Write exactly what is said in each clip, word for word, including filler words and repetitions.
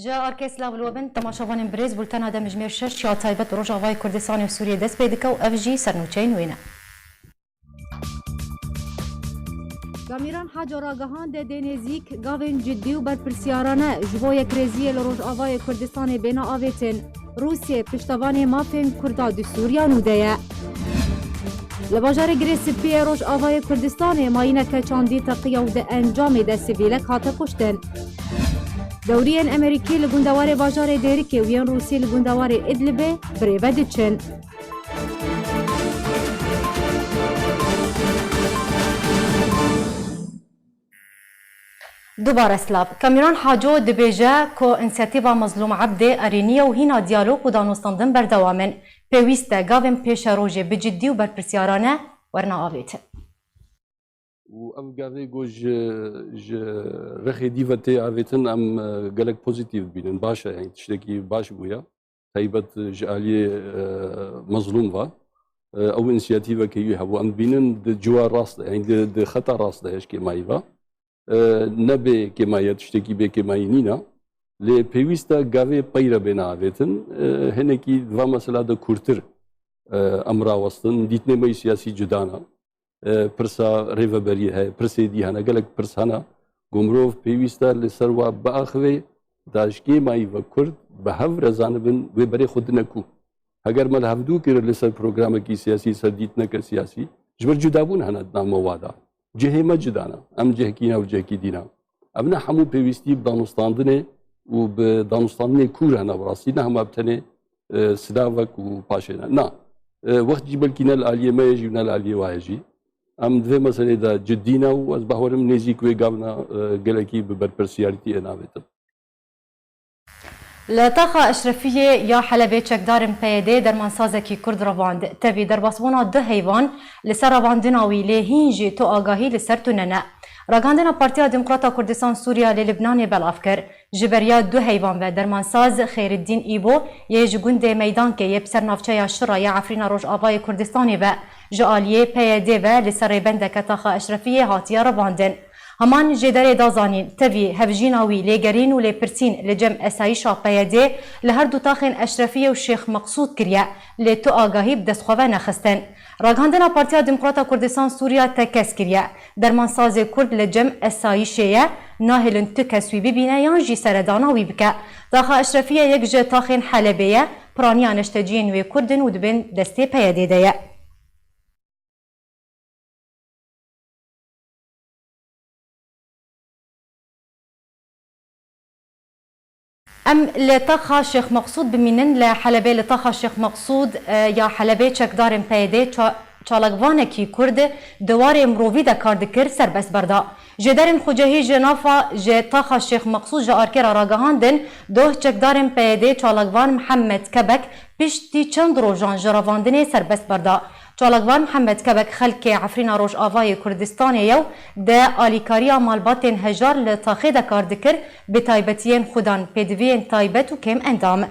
Ji Arkê silav li we bin, temaşevanên birêz, bultena demjimêr şeş ya taybet Rojavayê Kurdistanê û Sûriyê dest pê dike û ev jî sernûçeyên wê ne. Kamîran Haco ragihand, dê nêzîk gavên cidî û berpirsiyarane ji bo yekrêziyê li Rojavayê Kurdistanê bêne avêtin. Rûsye piştevanê mafên Kurda di Sûriya nû de ye. Li bajarê Girê Spî yê Rojavayê Kurdistanê mayîneke çandî teqiya û di encamê de sivîlek hate kuştin. Dewriyên Amerîkî li gundewarê bajarê Dêrikê û yên Rûsî li gundewarê Idlibê birêve diçin. Dubare silav. Kamîran Haco dibêje ku însiyatîfa Mezlûm Ebdê erênî ye û hîna diyalog û danûstandin berdewam in. Pêwîst e gavên pêşerojê bi cidî û berpirsiyarane werine avêtin. Û ev gavê ku ji, ji rexê dî ve tê avêtin, em, e, gelek pozîtîf dibînin. Baş e, yani tiştekî baş bûye. Taybet ji aliyê, e, Mezlûm ve. E, ew însiyatîveke wî hebû. Em dibînin di ciwa rast de, yani di, di xeta rast de heye ji kêmayî ve. E, ne bê kêmayî ye, tiştekî bê kêmayî nîne. Lê pêwîst e gavê peyre bêne avêtin. E, hinekî di va mesela de kûrtir, e, em rawestin. Dîtinê me yê siyasî cuda ne. E, pirsa rêveberiyê heye, pirsê dî hene, gelek pirs hene. Ku mirov pêwîst e li ser wa biaxivê, da ji kêmayî ve Kurd bi hev re zanibin wê berê xwe dine ku. Heger me li hevdû kir li ser programekî siyasî, li ser dîtineke siyasî, ji ber cudabûn hene di nav me wa de. Cihê me cuda ne. Em cihekî ne û cihekî dî ne. Ev ne hemû pêwîstî bi danûstandinê û bi danûstandinê kûr hene bi rastî, ne hema bi tenê, e, silavek û paşê ne. Na. E, wext jî belkî ne li aliyê me ye jî û ne li aliyê wa ye jî. Em di vê meselê de cidî ne û ez bawerim nêzîk wê gavna, e, gelekî bi berpirsiyarîtiyê navêtin. Li taxa Eşrefiyê ya Helebê çekdarên P Y D dermansazekî Kurd revand. Tevî derbasbûna du heyvan li ser revandina wî, lê hîn jî tu agahî li ser tune ne. Ragihandina Partiya Demokrata Kurdistan Sûriya li Libnanê belav kir. Ji beriya du heyvan ve dermansaz Xêriddîn Îbo yê ji gundê Meydankê yê bi ser navçeya Şira ya Efrîna Rojavayê Kurdistanê ve ji aliyê P Y D ve li ser rêbendeke taxa Eşrefiyê hatiye revandin. Heman jêderê da zanîn, tevî hevjîna wî, lêgerîn û lêpirsîn li cem esayîşa P Y D li her du taxên Eşrefiyê û Şêx Meqsûd kiriye, lê tu agahî bi dest xwe ve nexistin. Ragihandina Partiya Demokrata Kurdistan Sûriya tekez kiriye. Dermansazê Kurd li cem esayîşê ye, nahêlin tu kes wî bibîne yan jî seredana wî bike. Taxa Eşrefiyê yek ji taxên Helebê ye, piraniya neşteciyên wê Kurd in û dibên destê P Y D de ye. Em li taxa Şêx Meqsûd bimînin. Li Helebê, li taxa Şêx Meqsûd, e, ya Helebê çekdarên P Y D ça-, çalakvanekî Kurd di warê mirovî de kar dikir serbest berda. Jêderên xucehî ji nafa ji taxa Şêx Meqsûd ji Arkê re ragihandin, doh çekdarên P Y D çalakvan Mihemed Kebek piştî çend rojan ji revandinê serbest berda. Çalakvan Mihemed Kebek xelkê Efrîna Rojavayê Kurdistanê ye û di alîkariya malbatên hejar li taxê de kar dikir, bi taybetiyên xudan, pêdiviyên taybet û kêm endam.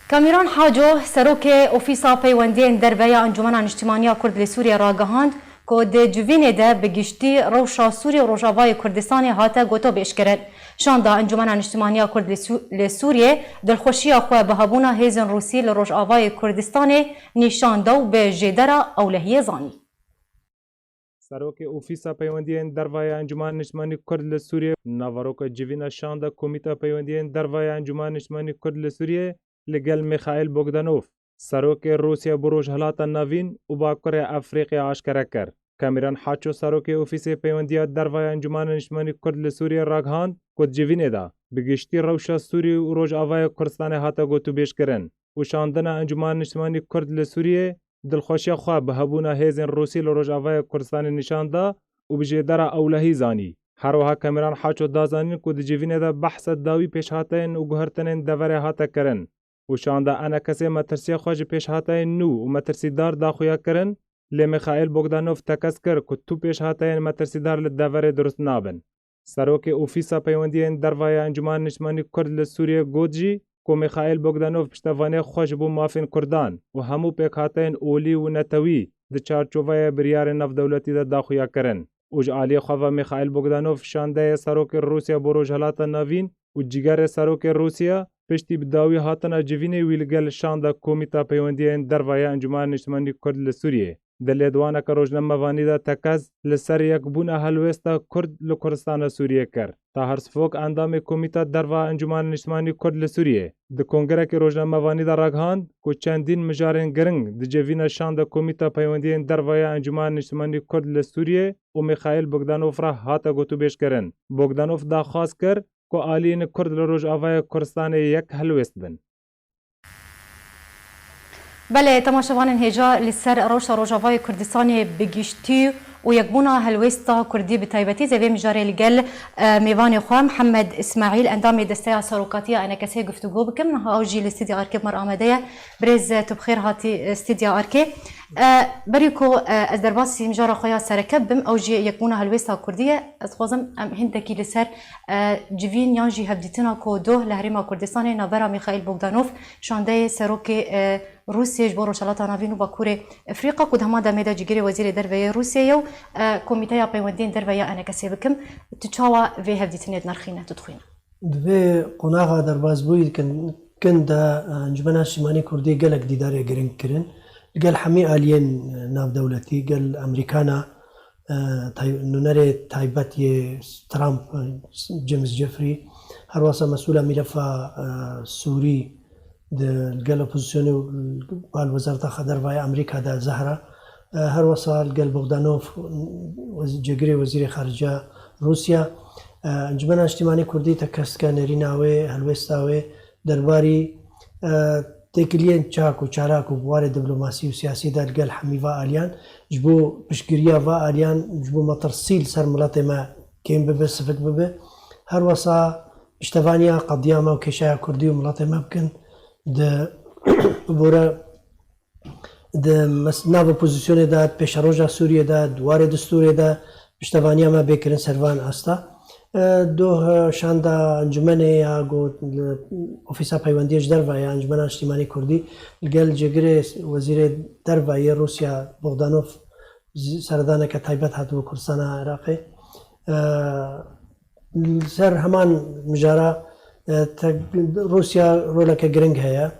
Kamîran Haco, serokê Ofîsa Peywendiyên Derve ya Encûmena Niştimaniya Kurd li Sûriyê ragihand ku di civînê de bi giştî rewşa Sûriyê û Rojavayê Kurdistanê hate gotobêjkirin. Şanda Encûmena Niştimaniya Kurd li Sû-, li Sûriyê dilxweşiya xwe bi hebûna hêzên Rûsî li Rojavayê Kurdistanê nîşan da û bi jêdera ewlehiyê zanî. Serokê Ofîsa Peywendiyên Derve ya Encûmena Niştimanî Kurd li Sûriyê, naveroka civîna şanda Komîta Peywendiyên Derve ya Encûmena Niştimanî Kurd li Sûriyê, li gel Mîxaîl Bogdanov, serokê Rûsya bo Rojhilata Navîn û Bakurê Efrîqya aşkere kir. Kamîran Haço, serokê Ofîsê Peywendiya Derve ya Encûmena Niştimanî Kurd li Sûriyê ragihand ku di civînê de bi giştî rewşa Sûriyê û Rojavayê Kurdistanê hate gotûbêjkirin û şandina Encûmena Niştimanî Kurd li Sûriyê dilxweşiya xwe bi hebûna hêzên Rûsî li Rojavayê Kurdistanê nîşan da û bi jêdera ewlehî zanî. Her wiha Kamîran Haço da zanîn ku di civînê de behsa dawî pêşhateyên û guhertinên deverê hate kirin û şanda enekesê metirsiya xwe ji pêşhateyên nû û metirsîdar da xuya kirin, lê Mîxaîl Bogdanov tekez kir ku tu pêşhateyên metirsîdar li deverê dirust nabin. Serokê Ofîsa Peywendiyên Derve ya Encûmena Niştimanî Kurd li Sûriyê got jî ku Mîxaîl Bogdanov piştevaniya xwe ji bo mafên Kurdan û hemû pêkhateyên olî û netewî di çarçoveya biryarên navdewletî de daxuya kirin. Û ji aliyê xwe ve Mîxaîl Bogdanov şandeyê serokê Rûsya bo Rojhelata Navîn û cîgerê serokê Rûsya, piştî bi dawî hatina civînê wî li gel şanda Komîta Peywendiyên Derve ya Encûmena Niştimanî Kurd li Sûriyê, di lêdwaneke rojnamevanî de tekez li ser yekbûna helwêsta Kurd li Kurdistana Sûriyê kir. Tahir Sifok, endamê Komîta Derve ya Encûmena Niştimanî Kurd li Sûriyê, di kongerekî rojnamevanî de ragihand ku çendîn mijarên giring di civîna şanda Komîta Peywendiyên Derve ya Encûmena Niştimanî Kurd li Sûriyê û Mîxaîl Bogdanov re hate gotûbêjkirin. Bogdanov daxwaz kir ku aliyên Kurd li Rojavayê Kurdistanê yek helwêst bin. Belê, temaşevanên hêja, li ser rewşa Rojavayê Kurdistanê bi giştî û yekbûna helwêsta Kurdî bi taybetî, ez ê vê mijarê li gel, e, mêvanê xwe Mihemed Îsmaîl, endamê Desteya Serokatiya E N K S'ê guftûgo bikim. Niha ew jî li Stûdya Arkê bi me re amade ye. Birêz, e, tu bi xêr hatî, e, Stûdya Arkê. E, berî ku, e, ez derbasî mijara xwe ya sereke bim, ew jî yekbûna helwêsta Kurdî ye. Ez dixwazim em hindekî li ser, e, civîn yan jî hevdîtina ku doh li Herêma Kurdistanê navbera Mîxaîl Bogdanov, şandeyê serokê, e, Rûsiyê ji bo Rojhelata Navîn û Bakurê Efrîqa, ku di heman demê de cîgirê Wezîrê Derve yê Rûsiyê ye û, e, Komîteya Peywendiyên Derve ya E N K S'ê bikim. Tu çawa vê hevdîtinê dinirxîne, tu dixwîne? Di vê qonaxa derbasbûyî kin, kin de, e, Encûmena Niştimanî Kurdî gelek dîdarê giring kirin. Li gel hemî aliyên, e, navdewletî, gel Amerîkana, e, tay-, nûnerê taybet yê Trump, e, James Jeffrey, her wesa mesûla mîlefa, e, Sûrî di gel opozisyonê û bal wezareta xwe dervaya Amerîka de Zehra, e, her wesa li gel Bogdanov, wez-, cêgirê Wezîrê Xarica Rûsya, e, Encûmena Niştimanî Kurdî tekez dike nêrîna wê, helwêsta wê derbarî, e, têkiliyên çak û çalak û bi warê diplomasî û siyasî de li gel hemî va aliyan, ji bo piştgiriya va aliyan, ji bo metirsî li ser miletê me kêm bibe, sivik bibe. Her wesa piştevaniya qediya me û kêşeya Kurdî û miletê me bikin. Di bore di mes-, nav opozîsyonê de, di pêşeroja Sûriyê de, di warê distûrê de piştevaniya me bê kirin ser van asta. E, doh, e, şanda encûmenê ya ku li Ofîsa Peywendiyê ji derve ya Encûmena Niştimanî Kurdî li gel cêgirê Wezîrê Derve yê Rûsya Bogdanov zî seredaneke taybet hatibû Kurdistana Iraqê. E, Li ser heman mijara, e, te-, Rûsya roleke giring heye.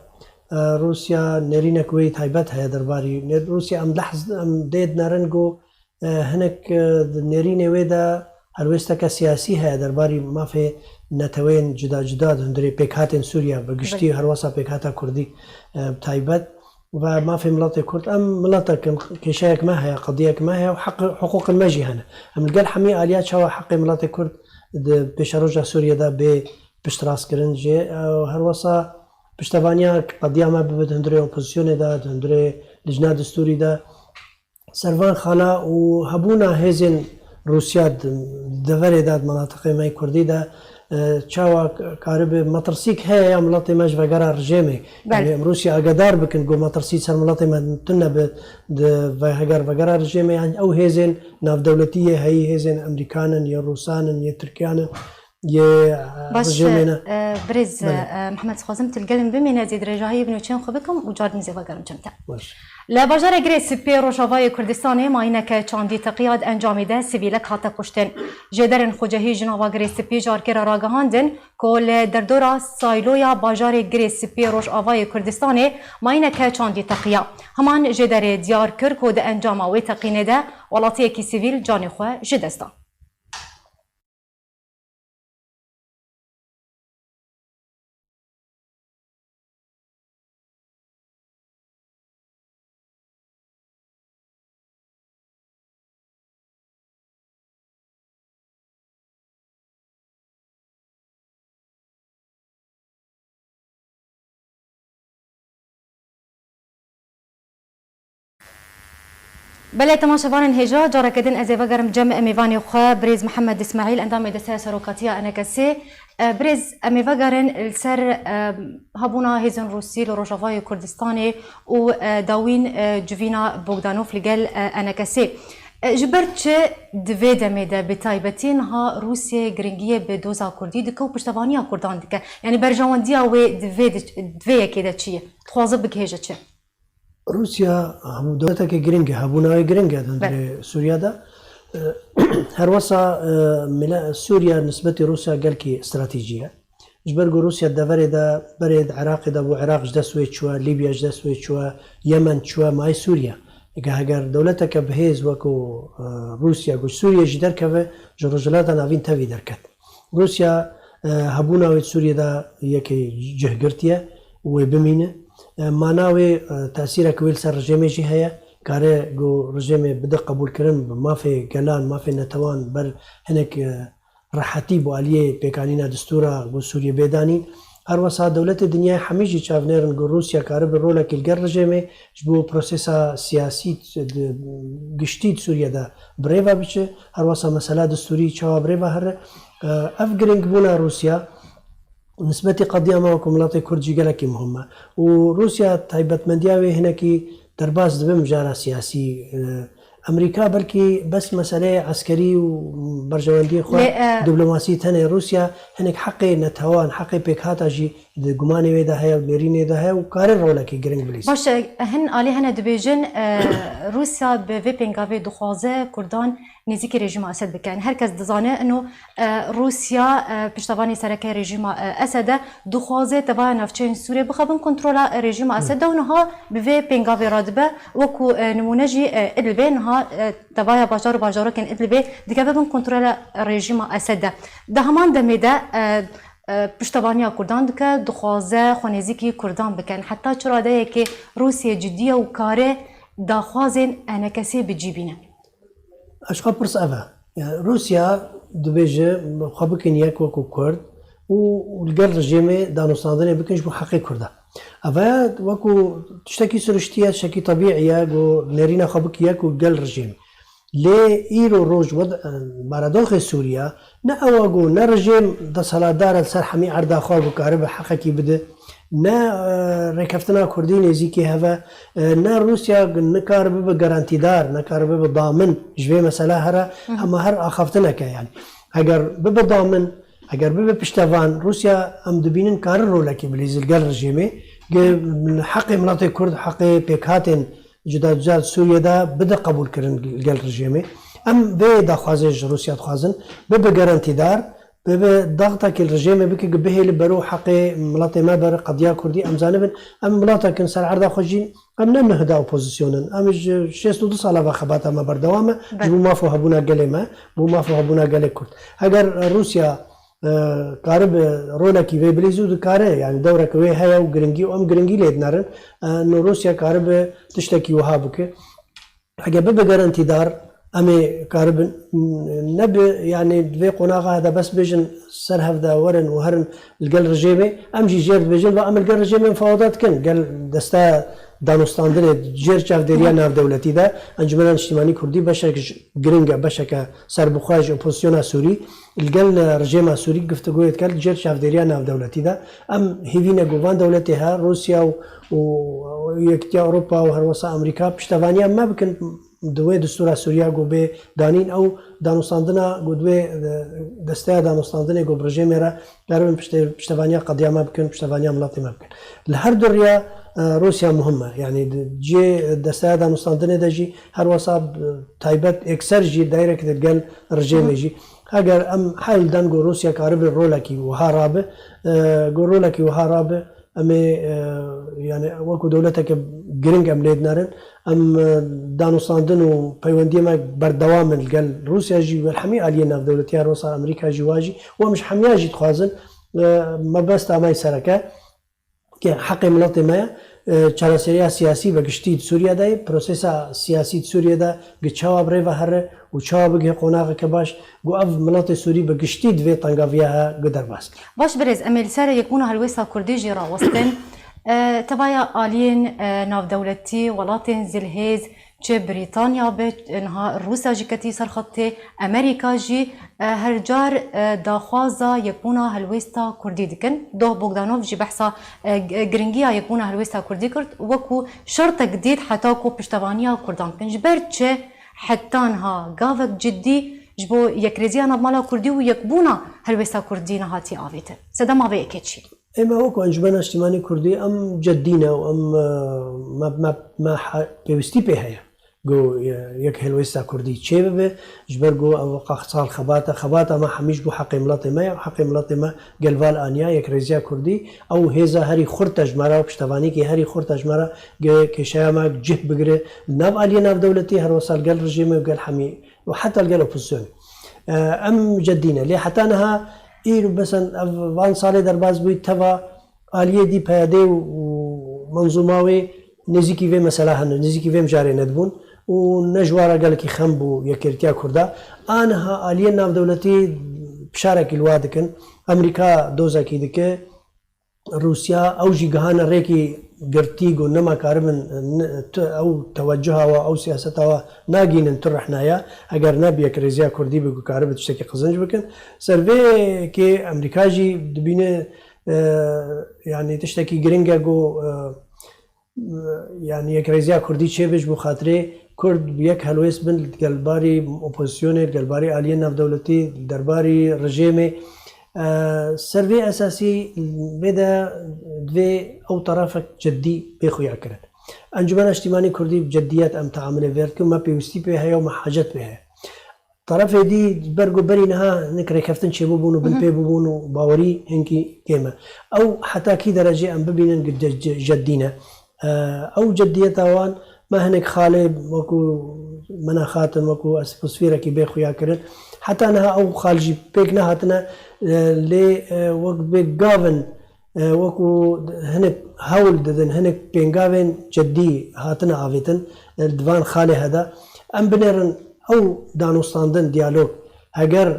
E, Rûsya nêrînek wê taybet heye derbarî. Nê-, Rûsya em lehz, em dê dinerin ku, e, hinek, e, di nêrînê wê de helwêsteke siyasî heye derbarî mafê neteweyên cuda cuda di hundirê pêkhatên Sûriya bi giştî, belê, her wesa pêkhata Kurdî, e, bi taybet. Ve mafê miletê Kurd, em miletek in, kêşeyek me heye, qediyek me heye û heq, hiqûqên me jî hene. Em li gel hemî aliya çawa heqê miletê Kurd di pêşeroja Sûriyê de bê piştrastkirin jê, e, her wesa piştevaniya qediya me bibe di hundirê opozisyonê de, di hundirê lijna distûrî de. Ser van xala û hebûna hêzên Rûsya di deverê de, di menatiqê me yê Kurdî de, e, çawa karibe metirsîk heye ya miletê me ji vegera rejêmê. Belê. Yanî em Rûsya agedar bikin ku metirsî ser miletê me tune bi di ve-, heger vegera rejêmê, yan ew hêzên navdewletî yê heyî, hêzên Amerîkan in, yê Rûsan in, yê Tirkiyan in, yê, e, baş, rejêmê ne. E, birêz, belê, e, Mihemed, dixwazim tu li gel min bimîne, ez ê dirêjahiyê bi nûçeyên xwe bikim û car din ez ê vegerim cem te. Baş. Li bajarê Girê Spî Rojavayê Kurdistanê mayîneke çandî teqiya di encamê de sivîlek hate kuştin. Jêderên xucehî ji nava Girê Spî ji Arkê re ragihandin ku li derdora Sayloya bajarê Girê Spî Rojavayê Kurdistanê mayîneke çandî teqiya. Heman jêderê diyar kir ku di encama wê teqînê de welatiyekî sivîl canê xwe ji dest da. Belê, temaşevanên hêja, careke din ez ê vegerim cem mêvanê xwe, birêz Mihemed Îsmaîl, endamê Desteya Serokatiya E N K S'ê. E, birêz, em ê vegerin li ser, e, hebûna hêzên Rûsî li Rojavayê Kurdistanê û, e, dawîn, e, civîna Bogdanov li gel, e, E N K S'ê. E, ji ber çi di vê demê de bi taybetî niha Rûsye giringiyê bi doza Kurdî dike û piştevaniya Kurdan dike? Yanî berjewendiya wê di vê di, di vê yekê de çi ye? Dixwaze bigihêje çi? Rûsya hebû dewleteke giring e, hebûna wê giring e di hundirê Sûriya de. E, her wesa, e, mile-, Sûriya nisbetî Rûsya gelkî stratejî ye. Ji ber ku Rûsya deverê de, berê di Iraqê de bû, Iraq ji dest wê çûye, Lîbya ji dest wê çûye, Yemen çûye, mayê Sûriye. Eke heger dewleteke bihêz wekû, e, Rûsya ku ji Sûriye jî derkeve, ji Rojhilata Navîn tevî derket. Rûsya, e, hebûna wê di Sûriye de yekê cih girtiye û wê bimîne. E, mana wê, e, tesîreke wê li ser rejêmê jî heye. Kare ku rejêmê bide qebûlkirin bi mafê gelan, mafê netewan ber hinek, e, rehetî bo aliyê pêkanîna distûra bo Sûriyê bê danîn. Her wesa dewletê dinyayê hemî jî çavnêr in ku Rûsya karibe rolekî li gel rejêmê ji bo prosesa siyasî di, giştî di Sûriye de bi rê ve biçe. Her wesa mesela distûrî çawa bi rê ve here. Ev giringbûna Rûsya nisbetî qediya me wekû miletê Kurd jî gelekî muhim e. Û Rûsya taybetmendiya wê hinekî derbas dibe mijara siyasî. E, Amerîka belkî bes meseleyê eskerî û berjewendiyê xwe, Lê, e, diplomasî tenê Rûsya hinek heqê netewan, heqê pêkhata jî di gumanê wê de heye û nêrînê de heye û kare rolekî giring bilîze. Baş e, hin alî hene dibêjin, e, Rûsya bi vê pêngavê dixwaze Kurdan nêzîkî rejîma Esed bike. Yanî her kes dizane ino, e, Rûsya, e, piştevanê sereke rejîma, e, Esed e, dixwaze tevaya navçeyên Sûriyê bixebin kontrola rejîma Esed de û niha bi vê pêngavê radibe. Wekû, e, nimûne jî, e, Idlibê niha, e, tevaya bajar û bajarokên Idlibê dikeve bin kontrola rejîma Esed de. Di heman demê de, e, e, piştevaniya Kurdan dike, dixwaze xwe nêzîkî Kurdan bikin. Heta çi radeyekê Rûsye cidî ye û kare daxwazên enekesê bi cî bîne? Eşqa pirs ev e. Yani Rûsya dibêje xwe bikin yek wekû Kurd û li gel rejêmê danûstandinê bikin ji bo heqê Kurda. Ev e wekû tiştekî siriştî ye, tiştekî tebîî ye, ku nêrîna xwe bikî yek û gel rejêmê. Lê îro roj wed-, baradoxê Sûriya ne ew e ku ne rejêm desthilatdar e li ser hemî erda xwe ku karibe heqekî bide, ne, e, rêkeftina Kurdî nêzîkî hev e, e, ne Rûsya nikaribe bibe garantîdar, nekaribe bibe damin ji vê mesela here, Hı hı. hema her axaftineke yani. Eger bibe damin, eger bibe piştevan, Rûsya em dibînin kare rolekî bilîze li gel rejêmê, ge heqê miletê Kurd, heqê pêkhatên cuda cuda Sûriye de bide qebûlkirin li gel rejêmê. Em vê daxwazê ji Rûsya dixwazin, bibe garantîdar, bibe daxtekê li rejêmê bike ku bihêle bero heqê miletê me ber qediya Kurdî. Em zanibin, em miletek in ser erda xwe jî, em ne nuhda opozîsyon in. Em ji şêst û du sala ve xebata me berdewam e Belê. ji bo maf û hebûna gelê me, bo maf û hebûna gelê Kurd. Eger Rûsya e, karibe rolekî vê bilîze û dikare, yani dewreke wê heye û giringî û em giringî lê dinerin. E, no Rûsya karibe tiştekî wiha bike. Heke bibe garantîdar, em ê karibin, n-, nebi, yani di vê qonaxa de bes bêjin ser hev de werin û herin li gel rejêmê, em jî jêr dibêjin, va em li gel rejêmê mufawada dikin, gel desteya danûstandinê jêr çavdêriya navdewletî de, Encûmena Niştîmanî Kurdî beşek ji, giring e, beşeke serbixwe ji opozisyona Sûrî, li gel rejêma Sûrî giftugoyê dike li cêr çavdêriya navdewletî de. Em hêvî ne ku van dewletê he, Rûsya û, û Yekîtiya Ewropa û herwesa Amerîka piştevaniya me bikin di wê distûra Sûriya ku bê danîn ew danûstandina ku di wê, e, desteya danûstandinê ku bi rejêmê re karibin pişte-, piştevaniya qediya me bikin, piştevaniya miletê me bikin. Li her du riya, e, Rûsya muhim e. Yanî di cê desteya danûstandinê de jî herwesa, e, taybet êkser jî direct di gel rejêmê jî. Eger em hewl den ku Rûsya karibe rolekî wiha rabe, e, ku rolekî wiha rabe, em ê, e, yani wekû dewleteke giring em lê dinerin. Em, e, danûstandin û peywendiyê me berdewam in li gel Rûsya jî, wer hemî aliyê navdewletî, herwesa Amerîka jî wa jî, û em ji hemiya jî dixwazin, e, mebesta me yê sereke, ke heqê miletê me ye, e, çareseriya siyasî ve giştî di Sûriye de ye, prosesa siyasî di Sûriye de gi çawa bi rê ve here û çawa bigihê qonaxeke baş, ku ev miletê Sûrî bi giştî di vê tengaviya he gi derbas kir. Baş birêz, em ê li ser yekbûna helwêsta Kurdî jî rawestin. E, tevaya aliyên, e, navdewletî, welatên zilhêz, Çi Brîtanya be, niha Rûsya jî ketî ser xetê, Amerîka jî, e, her car, e, daxwaza yekbûna helwêsta Kurdî dikin. Doh Bogdanov jî behsa, e, g-, giringiya yekbûna helwêsta Kurdî kir, wekû şertek dît heta ku piştevaniya Kurdan bikin. Ji ber çi heta niha gavek cidî ji bo yekrêziya navmala Kurdî û yekbûna helwêsta Kurdî nehatî avêtin. Sedema vê yekê çi? Ê me wekî Encûmena Niştîmanî Kurdî em cedî ne û em, e, me, me, me he-, pêwîstî pê heye. Ku, e, yek helwêsta Kurdî çêbibe, ji ber ku ew qaxsal xebata, xebata me hemî ji bo heqê miletê me ye û heqê miletê me gel val aniya, yekrêziya Kurdî, ew hêza herî xurt e ji me re, piştevanîkê herî xurt e ji me re, ge-, kêşeya me cih bigire, nav aliyê navdewletî, her wesa li gel rejîmê û gel hemî û heta li gel opozisyonê. E, em cedî ne. Lê heta niha îro, mesela ev van salê derbas bûyî, teva aliyê dî P Y D û, û menzûma wê nêzîkî vê mesela hene, nêzîkî vê mijarê nedibûn û ne ji wan re gelekî xem bû yekgirtiya Kurda. Aniha aliyên navdewletî pişarekî li wa dikin. Amerîka dozekî dike. Rûsya ew jî gihane rêkî girtî ku nema karibin, n-, tu-, ew tewecuha wa, ew siyaseta wa nagînin tu rehnaya, eger ne bi yekrêziya Kurdî bi ku karibi tiştekî qizinc bikin. Ser vê yekê Amerîka jî dibîne, e, yanî tiştekî giring e ku, e, yanî yekrêziya Kurdî çêbe ji bo xatirê Kurd bi yek helwêst bin li gel barî opozisyonê, li gel barî aliyên navdewletî, li derbarî rejêmê. E, ser vê esasî vê de divê ew tarafek cedî bê xuya kirin. Encûmena Niştîmanî Kurdî bi cediyet em teamilê vê re dikin, me pêwîstî pê heye û me hacet pê heye. Tarafê dî ber ku berî niha hinek rêkeftin çêbûbûn û bin pê bûbûn û bawerî hinkî kêm e. Ew heta kî derecê em bibînin ku ce-, ce-, cedî ne. E, ew cediyeta wan me hinek xalê wekû mena xatin, wekû estposfêrekî bê xuya kirin. Heta niha ew xal jî pêk nehatine, e, lê, e, wek bê gavin e, wekû hinek hewl didin, hinek pêngavên cedî hatine avêtin, e, di van xalê hede. Em binêrin ew danûstandin, diyalog, heger, e,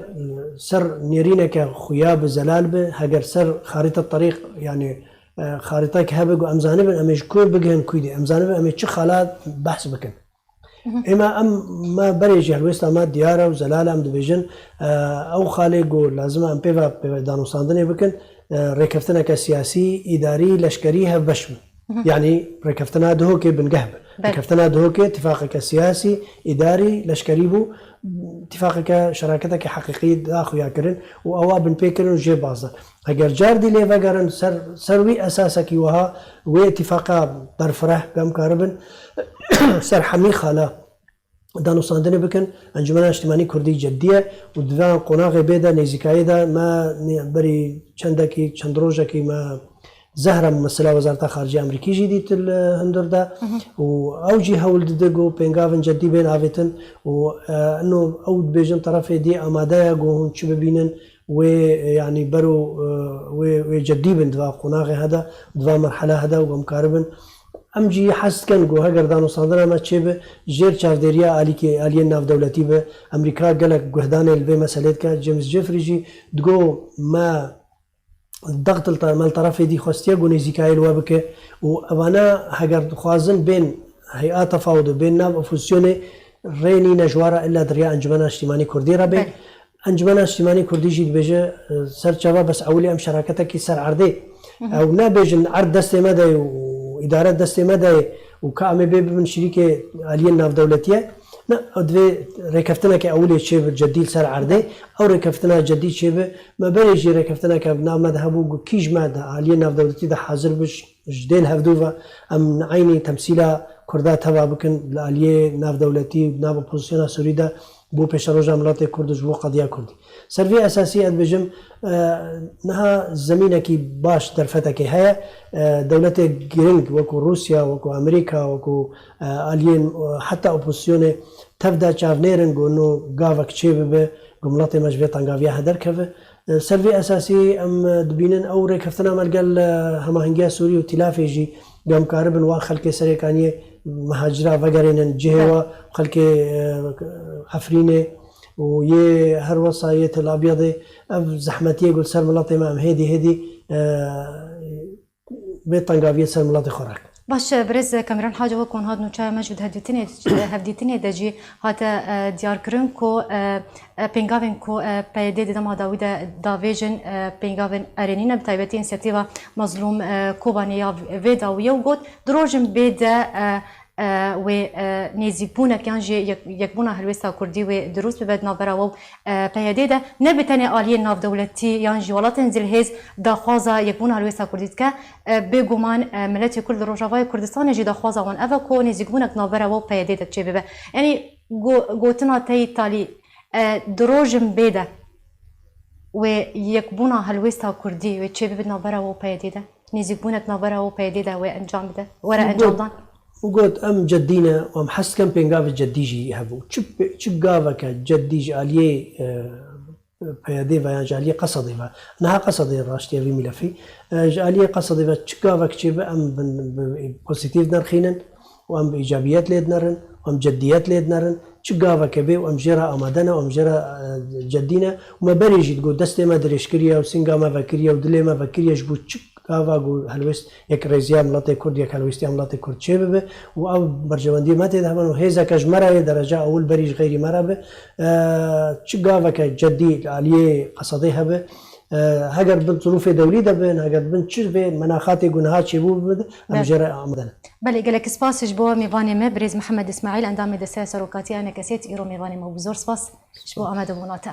ser nêrîneke xuya bi, zelal bi, heger ser xarîte terîq, yanî, e, xarîteke hebe ku em zanibin em ê ji ku bigihin kûdî, em zanibin em ê çi xala behs bikin. Êma em, me berê jî helwêsta me diyar e û zelal e, em dibêjin, e, ew xalê ku lazim e em pê ve, pê ve danûstandinê bikin, e, rêkeftineke siyasî, îdarî, leşkerî hevbeş bin. Yanî rêkeftina Duhokê bingeh be. Belê. Rêkeftina Duhokê tifaqeke siyasî, îdarî, leşkerî bû, tifaqeke, şeraketeke heqîqî da xuya kirin û ewa binpê kirin û jê baz da. Heger cardî lê vegerin ser, ser wî esasekî wiha wê îtîfaqa berfireh ku em karibin ser hemî xala danûstandinê bikin, Encûmena Niştimanî Kurdî cedî ye û di van qonaxê bê de, nêzîkayê de me nê-, berî çendekî, çend rojekî me zehra mumesila Wezareta Xaricê Amerîkî jî dît li hundir de û ew jî hewl dide ku pêngavên cedî bên avêtin û, e, ino ew dibêjin terefê dî amade ye ku hûn çi bibînin, wê, yanî bero, e, wê, wê cedî bin di va qonaxê hede, di va merhela hede û em karibin. Em jî hez dikin ku heger danûstandina me çêbe, jêr çavdêriya alîkê, aliyên navdewletî be. Amerîka gelek guhdanê li vê meselê dike. James Jeffrey jî digo me daxtil te-, me li terefê dî xwestiye ku nêzîkayê li we bike û evana heger dixwazin bên hey'a tefawudu, bên nav opozîsyonê, rê nîne ji wan re illa di riya Encûmena Niştimanî Kurdî re bên. Belê. Encûmena Niştimanî Kurdî jî dibêje, e, ser çava bes ewilî em şeraketekî ser erdê. Ew nabêjin erd destê me de ye û îdare destê me de ye û ka em ê bê bibin şirîkê aliyên navdewletî ye. Ne, ew divê rêkeftineke ewilê çêbe cedî li ser erdê. Ew rêkeftina cedî çêbe. Me berê jî rêkeftineke bi nav me de hebû, ku kî ji me de aliyê navdewletî de hazir bi, ji dê li hevdû ve em eynî temsîla Kurda teva bikin li aliyê navdewletî, nav opozisyona Sûrî de bo pêşeroja miletê Kurd û ji bo qediya Kurdî. Ser vê esasî ez dibêjim, e, niha zemînekî baş, derfetekê heye. E, dewletê giring wekû Rûsya, wekû Amerîka, wekû, e, aliyên, e, heta opozisyonê tev de çavnêrin ku no gavek çêbibe, ku miletê me ji vê tengaviya hederkeve. E, ser vê esasî em, e, dibînin ew rêkeftina me li gel, e, Hemahengiya Sûrî û Tîlafê jî, ku em karibin wan xelkê Serêkaniyê, mehacira vegerênin cihê we, xelkê, e, Efrînê û yê her wesa yê Tel Abyadê, ev zehmetiyê ku li ser miletê me em hêdî hêdî, e, vê tengaviyê ser miletê xwe re. Baş, birêz Kamîran Haco, wek hûn hat nûçeya me jî di hevdîtinê, hevdîtinê de jî hate, e, diyarkirin ku, e, e, pêngavên ku, e, P Y D di dema dawî de davêjin, e, pêngavên erênî ne, bi taybetî însiyatîfa Mazlûm, e, Kobanê ya vê dawiyê û got, di rojên bê de, e, e, wê, e, nêzîkbûnek yan jî yek-, yekbûna helwêsta Kurdî wê dirûst bibe di navbera we û, e, P Y D de. Ne bi tenê aliyên navdewletî yan jî welatên zilhêz daxwaza yekbûna helwêsta Kurdî dike. E, bêguman, e, miletê Kurd li Rojavayê Kurdistanê jî daxwaza wan ev e ku nêzîkbûnek navbera we û P Y D de çêbibe. Yanî go-, gotina te yî talî, e, di rojin bê de wê yekbûna helwêsta Kurdî wê çêbibe navbera we û P Y D de? Nêzîkbûnek navbera we û P Y D de wê encam bide, were Û got, encamdan? û got, em cedî ne, em hez dikin pêngavê cedî jî hebû. Çi pê-, çi gaveke cedî ji aliyê, e, P Y D ve yan ji aliyê Qesedê ve. Niha Qesedê raştiye vî mîlefî. E, ji aliyê Qesedê ve çi gavek çêbe em bin, bi pozîtîf nerxînin û em bi îcabiyet lê dinerin û em ceddiyet lê dinerin. Çi gaveke bê û em jê re amade ne û em jê re, e, ceddî ne. Û me berê jî digot destê me dirêj kiriye û sînga me vekiriye û dilê me vekiriye ji bo çi gava ku helwêst yekrêziya miletê Kurd, yekhelwêstiya miletê Kurd çêbibe û ew berjewendiyê me tê de hebe û hêzeke ji me re yê dereca ewil berî ji xeyrî me re be. E, çi gaveke cedî li aliyê Qesedê hebe, e, heger bin zirûfê dewrî de bin, heger bin çi vê menaxatê ku niha çêbû bibe, em Belê. jê re amade ne. Belê, gelek spas ji bo mêvanê me, birêz Mihemed Îsmaîl, endamê Desteya Serokatiya Enekesê, tu îro mêvanê me bû. Zor spas ji bo amadebûna te.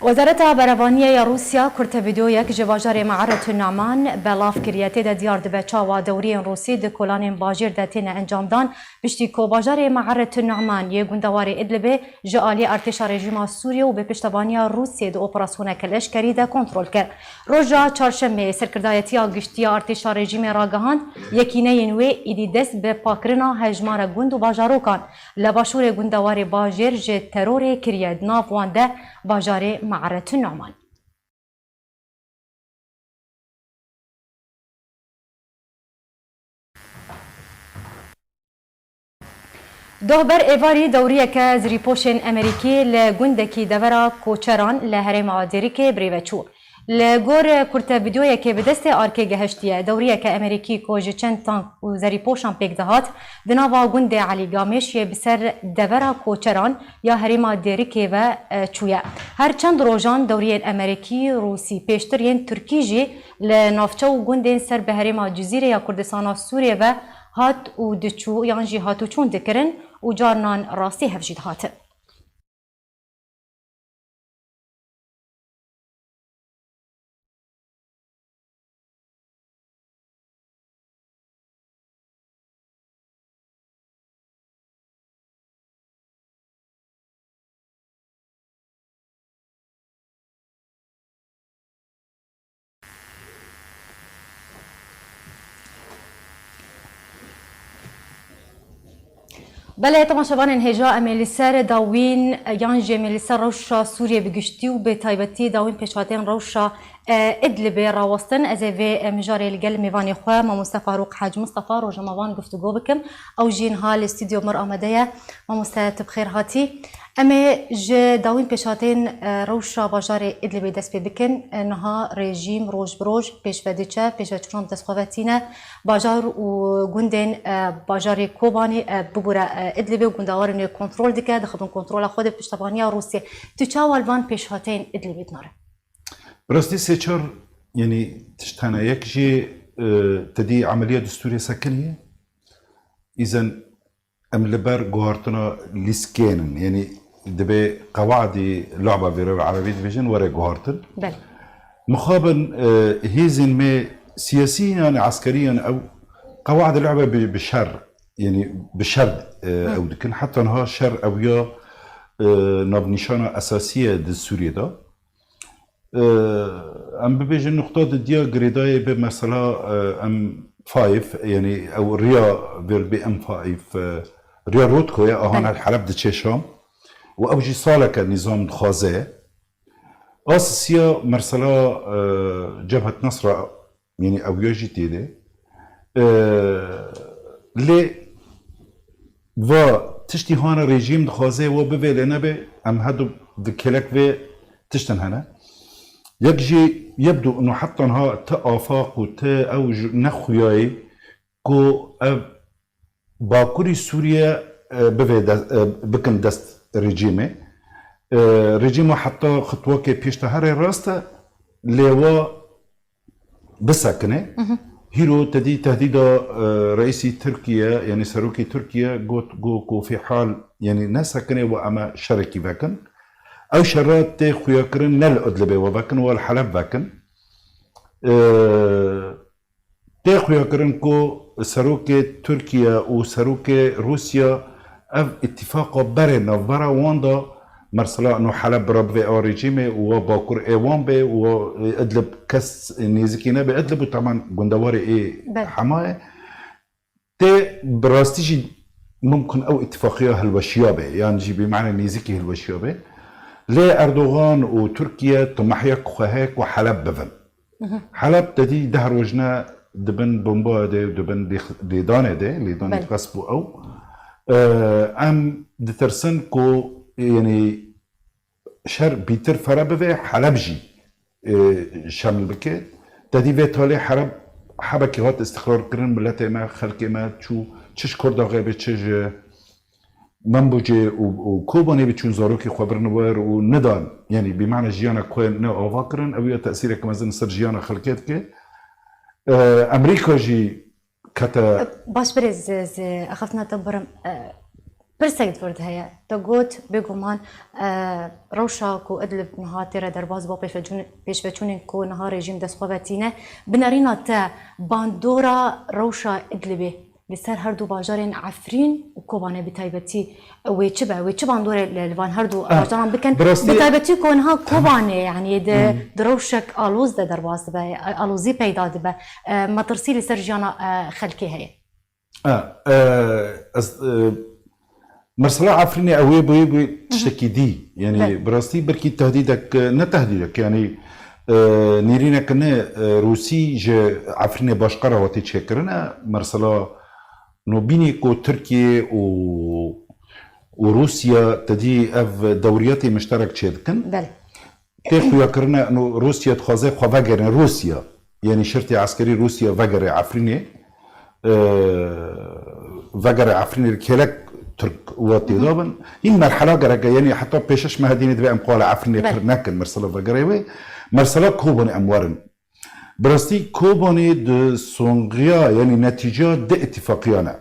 Wezareta Berevaniyê ya Rûsya kurte vîdeoyek ji bajarê Me'eretun Ne'man belav kiriye. Tê de diyar dibe çawa dewriyên Rûsî di kolanên bajêr de têne encamdan, piştî ku bajarê Me'eretun Ne'man yê gundewarê Idlibê ji aliyê artêşa rejîma Sûriyê û bi piştevaniya Rûsiyê di operasyoneke leşkerî de kontrol kir. Roja çarşemê serkirdayetiya giştî ya artêşa rejîmê ragihand, yekîneyên wê êdî dest bi pakkirina hejmara gund û bajarokan li başûrê gundewarê bajêr ji terorê kiriye, di nav wan de bajarê Me'eretun Ne'man. Doh ber êvarî dewriyeke zirîpoşên Emerîkî li gundekî devera Koçeran li herêma Dêrikê birêve çû. Li gor kurte vîdeoyekê bi destê arkê gehiştiye, dewriyeke Emerîkî ku ji çend tank û zerîpoşan pêk dihat, di nava gundê Elî Gamêş yê bi ser devera Koçeran ya herêma Dêrikê ve, e, çûye. Her çend rojan dewriyên Emerîkî, Rûsî, pêştir yên Tirkî jî li navçe û gundên ser bi herêma Cizîrê ya Kurdistana Sûriyê ve hat û diçû yan jî hatûçûn dikirin û carinan rastî hev jî dihatin. Belê, temaşevanên hêja, em ê li ser dawîn yan jî em ê li ser rewşa Sûriyê bi giştî û bi taybetî dawîn pêşhatên rewşa, e, Idlibê rawestin. Ez ê vê, e, mijarê li gel mêvanê xwe, mamoste Farûq Hec Mistefa, rojnamevan, guftûgo bikim. Ew jî niha li stûdyo mir amade ye. Mamoste, tu bi xêr hatî. Em ê ji dawîn pêşhatên, e, rewşa bajarê Idlibê dest pê bikin. E, niha rejîm roj bi roj pêş ve diçe, pêşveçûnan bi dest xwe ve tîne. Bajar û gundên, e, bajarê Kobanê, e, bibûre, e, Idlibê û gundewarên wê kontrol dike, dixibin kontrola xwe de piştevaniya Rûsiyê. Tu çawa li van pêşhateyên Idlibê dinare? Bi rastî sê çar, yanî tişt hene. Yek jî, e, tedî emeliya destûrê sekiniye. Îzen Em li ber guhartina lîstikê ne, yanî divê qewadî, lu'ba vêre bi erebî dibêjin, were guhartin. Belê. Mixabin, e, hêzên me siyasî yan eskerî yan ew qewadê lu'be bi, bi şer, yanî bi şer, e, Hı. ew dikin. Heta niha şer ew ya, e, navnîşana esasî ye di Sûriyê de. Em bibêjin nuqta didiya girêdayê bi mesela, e, M five, yanî ew riya vê bi M five, e, riya Rotkoye, ahan Belê. El Heleb diçe Şam. Û ew jî saleke nîzam dixwaze. A sisiya mesela, e, Cebhet Nasra, yanî ew ya jî tê de. E, lê va tiştî hane rejîm dixwaze we bivê lê nebe, em hedu di kelek vê tiştin hene. Yek jî yebdu inu heta niha ti afaq û ti ew ji nexuyayî ku ev Bakurî Sûriye, e, bivê de-, e, bikin dest rejîmê. E, rejîma heta xitwekê pêş te here rast e, lê wa bisekine. Hîro te dî tehdîda, e, reîsî Tirkiye, yanî serokê Tirkiye got, got ku fîhal, yanî nesekine û em ê şerekî vekin. Ew şera tê xuyakirin ne li Idlibê we vekin, we li Heleb vekin. E, Tê xuyakirin ku serokê Tirkiye û serokê Rûsya ev îtîfaqa berê navbera wan da, mesela no Heleb bira bivê a rejîmê û wa bakur ê wan bê û wa Idlib kes nêzikî nebe Idlib û teman gundewarê ê Belê. Hema ye. Tê bi rastî jî mimkun ew îtifaqiya hilweşiya be, yan jî bi mane nêzîkî hilweşiya be. Lê Erdogan û Tirkiye timahiya ku xwe heye ku Heleb bivin. Heleb te dî deh roj ne dibin bombayê de, dibin lê-, lêdanê de, lêdanê Belê. qesp û ew. Ee, em ditirsin ku, yanî, şer bîtir fere bive, Heleb jî, e, şemil bike. Te dî vê talê Heleb hebekî hat îstixrar kirin, miletê me, xelkê me çû, çi ji Kurdaxê be, çi ji Menbûcê û, û Kobanê be çûn zarokê xwe birin wir û nidan, yanî bi mane jiyana xwe ne ava kirin, ew ya tesîrek mezin ser jiyana xelkê dike. E, Amerîka jî kete Baş birêz, ez, ez axaftina te birim. E, pirsek di vir de heye. Te got, bêguman, e, rewşa ku Idlib niha tê re derbas bo pêşveçûn-, pêşveçûnên ku niha rejîm dest xwe ve tîne. Bi nerîna te bandora rewşa Idlibê li ser her du bajarên Efrîn û Kobanê bi taybetî wê çi be? Wê çi bandorê li, li van her du Ah, bajaran bikin? bi rastî Bi taybetî ku niha Kobanê, yanî di, Hmm. di rewşek aloz de derbas dibe, alozî peyda dibe. E, metirsî li ser jiyana, e, xelkê heye. E, e, ez, e, mesela Efrînê ew ê bûyê bû tiştekî dî. Yanî Belê. bi rastî birkî tehdîdek, e, ne tehdîdek, yanî, e, nêrînek ne, e, Rûsî ji Efrînê başqe re hatî çêkirine. Mesela no bînî ku Tirkiye û, û Rûsya te dî ev dewriyatê mişterek çêdikin. Belê. Tê xuyakirine, no, Rûsya dixwaze xwe vegerin Rûsya. Yanî şirtê eskerî Rûsya vegere Efrînê. E, vegere Efrînê kêlek Tirk wa têda bin. Hîn merhela gerek e, yanî heta pêşeş meh dînê divê em qala Efrînê Belê. pir nekin, mersela vegere wê. Mersela Kobanê em werin. Bi rastî Kobanê di songiya, yanî netîca di îtîfaqiya ne.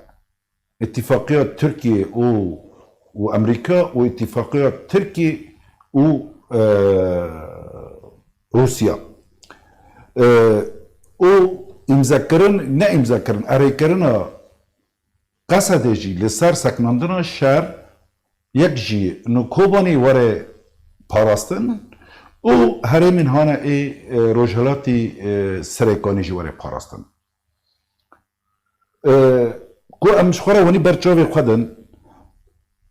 Îtîfaqiya Tirkiye û, û Amerîka û îtîfaqiya Tirkiye û, e, Rûsya. E, û îmzekirin, ne îmzekirin, erêkirina Qesedê jî li ser seknandina şer yek jî no Kobanê were parastin û herêmên hane ê, e, Rojhilatî, e, Serêkanî jî were parastin. E, ku em ji xwe re wenî ber çavê xwe din,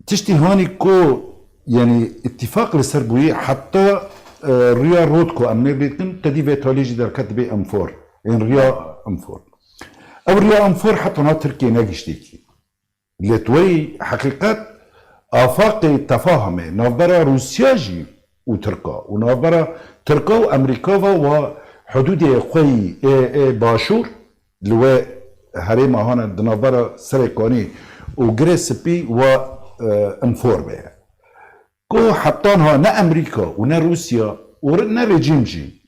tiştî hanî ku, yanî, îtîfaq li ser bûyî, heta, e, rûya rot ku em nê bê dikin, te dî vê talî jî derket dibê M four. Ên rûya M four. Ev rûya M four heta niha Tirkiye negihiştî kî. Lê di werî heqîqet, afaqê tefahumê navbera Rûsya jî û Tirka û navbera Tirka û Amerîka ve wa hudûdê xwe yî ê, ê başûr li wê herêma hane di navbera Serêkanî û Girê Spî wa, e, M four be ye. Ku heta niha ne Amerîka û ne Rûsya û ne rejîm jî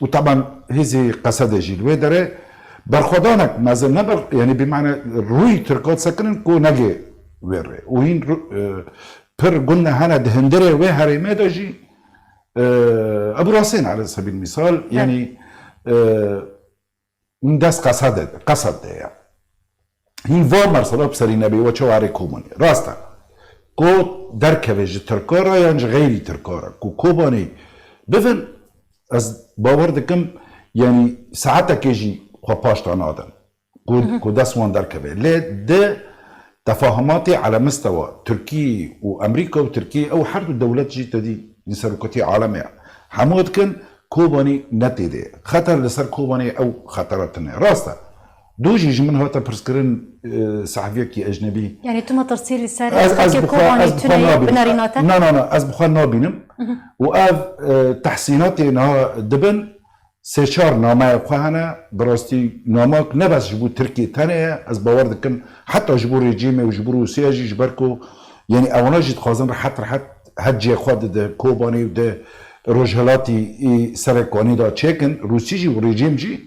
û teban hêzê Qesedê jî li wê derê berxwedanek mezin ne ber, yanî bi mane rûyî Tirka disekirin ku negê wê rê. Û hîn rû-, e, pir gund hene di hundirê wê herêmê de jî, e, Ebu Rasên, ele sebîl mîsal, Evet. yanî, e, min dest Qesede, Qesed de ye. Hîn va mersela bi serî nebê, we çawa erê Kobanê. Rast e. Ku derkeve ji Tirka re yan ji xeyrî Tirka re. Ku Kobanê bivin, Ez bawer dikim, yanî saetekê jî xwe paş da nadin. Ku, ku dest wan derkeve. Lê di tefahumatê ala mistewa Tirkî û Amerîka û Tirkî, ew her du dewlet jî tedî li serokatî alemê ye. Hemû dikin Kobanî ne tê de. Xeter li ser Kobanî ew xetera tune. Rast e. Dû jî ji min hate pirskirin, e, sehfiyekî ecnebî. Yani tu metirsî li ser Ez, ez xelkê bi xwe, Kobanî ez bi xwe tune ye, nabînim. Binarîna te? Na, na, na, ez bi xwe nabînim. Û ev, e, tehsînatê niha dibin, sê çar nameyê xwe hene, bi rastî namak ne bes ji bo Tirkiyê tenê ye, ez bawer dikim heta ji bo rejîmê û ji bo Rûsya jî, ji ber ku, yanî ewana jî dixwazin rehet rehet her cihê xwe di, di Kobanê û di rojhilatî î serê kanî de çêkin, Rûsî jî û rejîm jî.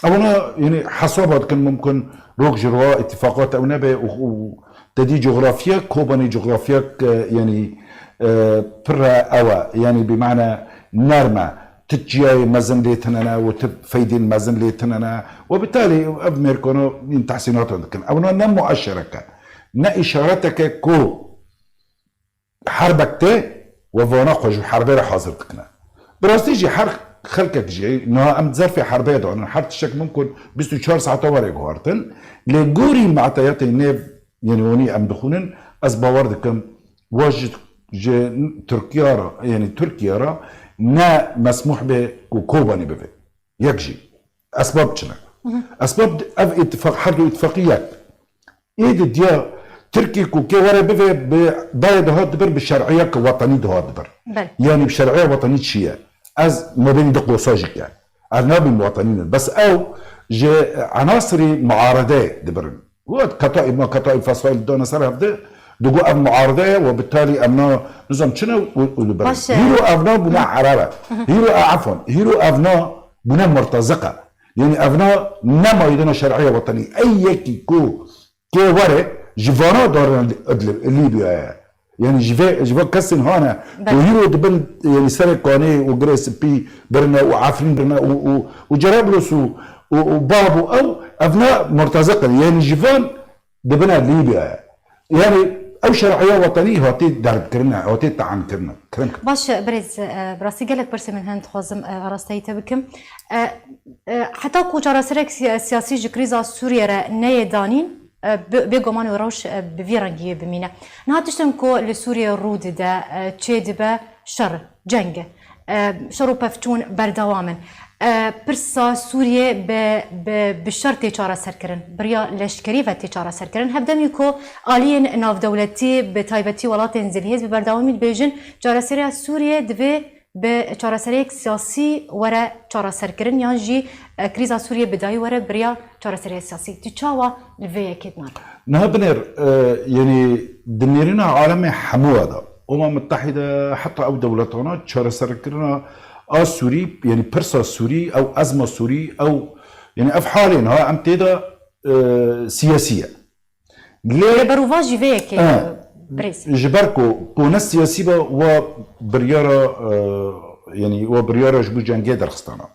Ewana, yanî hesaba dikin mumkin rok ji roha îtîfaqat ew nebe û, û tedî coxrafyek, Kobanê coxrafyek, e, yanî, e, pir e ew e, yanî bi mane nerm e. Ti çiyayê mezin lê tine ne û ti feydên mezin lê tine ne. We bi talî ev mêrkano yên tehsînatan dikin. Ewna ne mueşerek e, ne îşareteke ku herbek tê we vana xwe ji herbê re hazir dikine. Bi rastî jî her xelkek jî niha em di zerfê herbê de ne. Her tiştek mimkun bîst û çar saeta were guhartin. Lê gorî mateyatê nêv, yanî onî em dixwînin, ez bawer dikim we ji, ji Tirkiya re, yanî Tirkiye re ne mesmûh be ku Kobanî bibe. Yek jî. Esbab çi ne? Esbab ev îtifaq, her du îtifaqî yek. Ê di diya Tirkî ku kê were bive bi dayê dihat dibir, bi şer'iyeke wetenî dihat dibir. Belê. Yanî bi şer'iya wetenî çi ye? Ez mebên di qosa jî ke. Ez nabîm wetenî ne. Bes ew ji enasirî muaredeyê dibirin. Wet keta îma keta î fesaîl dane ser hevdi, digo ev muarede ye, we bi talî em na nizam çi ne û, û dibirin. Baş e. Hîro ev na bûne erebe. Hîro, e, efwan, hîro ev na bûne murteziqe. Yanî ev na ne maydena şer'iya wetenî. Ey yekî ku kê were ji vana darine Idlib, Lîbyayê. Yanî ji vê, ji vê kesên hane Belê. û hîro dibin, yanî serê kanê û girê spî birine û Efrîn birine û, û, û Cerablos û, û, û Bab û ew, ev ne murteziq in. Yanî ji van dibine Lîbyayê. Yanî ew şer'iya wetenî hatî derbkirine, hatî te'ankirine. Kirin. Baş e, birêz, e, bi rastî gelek pirsê min hene dixwazim, e, arasteyî te bikim. E, e, heta ku çareserek siya-, siyasî ji krîza Sûriyê re neyê danîn, e, bi-, bêguman wê rewş, e, bi vî rengî bimîne. Niha tiştên ku li Sûriyê rû dide, e, çê dibe şer, ceng, e, şer û pevçûn berdewam in. E, pirsa Sûriyê bi, bi, bi şer tê çareserkirin, bi riya leşkerî ve tê çareserkirin. Hevdemî ku aliyên navdewletî, bi taybetî welatên zilhêz bi berdewamî dibêjin, çareseriya Sûriyê divê bi çareseriyek siyasî were çareserkirin yan jî, e, krîza Sûriyê bi dayî were bi riya çareseriyek siyasî. Tu çawa li vê yekê dinare? Niha binêr, e, yanî di nêrîna alemê hemû de, Umem Mitehîde, heta ew dewletana çareserkirina a Sûrî, yanî pirsa Sûrî, ew ezma Sûrî, ew, yanî ev halê niha em tê de, e, siyasî ye. Lê Lê berovajî vê yekê, E, birêz. Ji ber ku, ku ne siyasî be, wa biryara, e, yanî wa biryara ji bo cengê derxistana.